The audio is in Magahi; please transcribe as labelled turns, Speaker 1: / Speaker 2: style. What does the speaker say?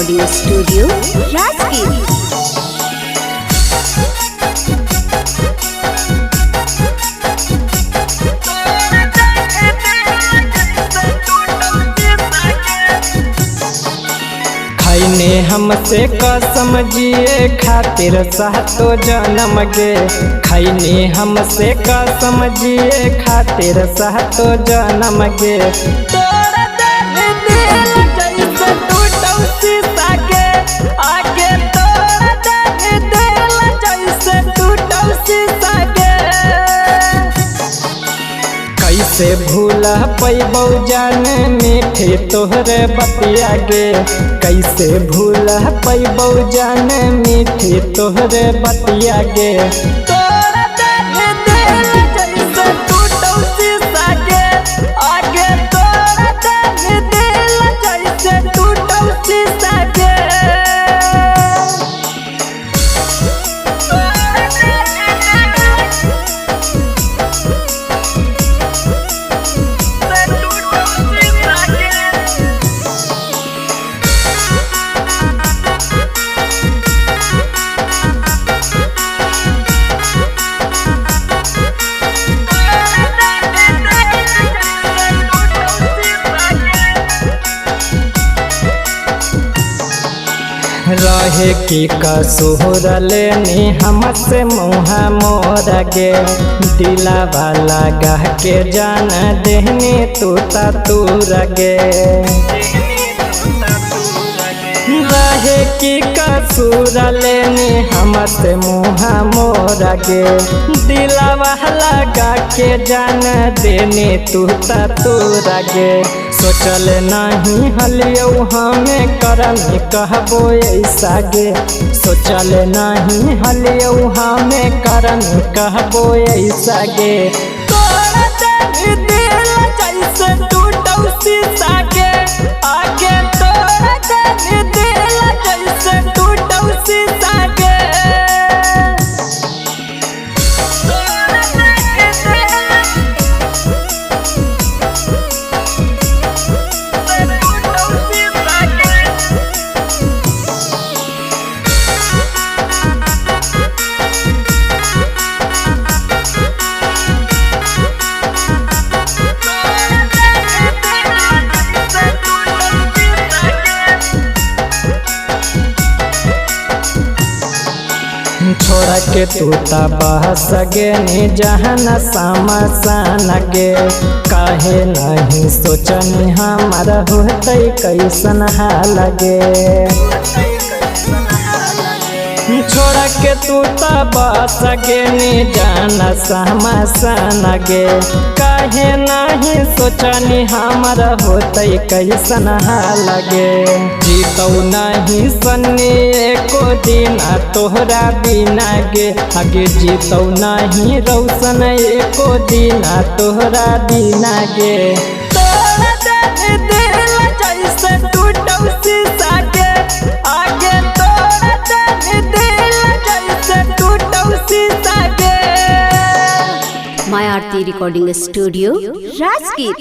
Speaker 1: Recording Studio, Rajgir.
Speaker 2: खैने हमसे कसम जिए खातिर सातो जन्म गे। खैने हमसे कसम जिए खातिर सातो जन्म गे। तोरा दिल दिल जैसे टूटौ शीशा के आगे, तोरा दिल दिल जैसे टूटौ शीशा के। कैसे भूला पैबौ जान मीठे तोहरे बतिया गे। कैसे भूला पैबौ जान मीठे तोहरे बतिया गे। तोरा दिल दिल जैसे टूटौ शीशा के आगे, तोरा दिल दिल जैसे टूटौ शीशा के। रहे की कसूर लेनी हमसे मुँह मोर गे। दिलावा लगा के जान देहनी तू तूर गे। रहे की कसूर लेनी हमसे मुँह मोर गे। दिलावा लगा के जान देनी तू तूर गे। सोचल नहीं हलियौ हमें करम कहबो ऐसा गे। सोचल नहीं हलियौ हमें करम कहबो ऐसा गे। तोरा दिल दिल जैसे टूटौ शीशा के आगे, तोरा दिल दिल जैसे टूटौ शीशा के। छोड़ के तू बहस गे नी जहन सामसान गे। काहे नहीं सोचनी हमार होतै कैसन हाल गे। छोड़ के तू बस गे नी जहन सामसान गे। काहे नहीं सोचनी हमार होतै कैसन हाल गे। जीतौ नहीं सन्नी एको दिन तोहरा बिना गे। आगे जीतौ नहीं रौशन एको दिन तोहरा बिना गे। तोरा दिल दिल जैसे टूटौ शीशा के आगे, तोरा दिल दिल जैसे टूटौ शीशा के।
Speaker 1: My Aarti Recording Studio, Rajgir.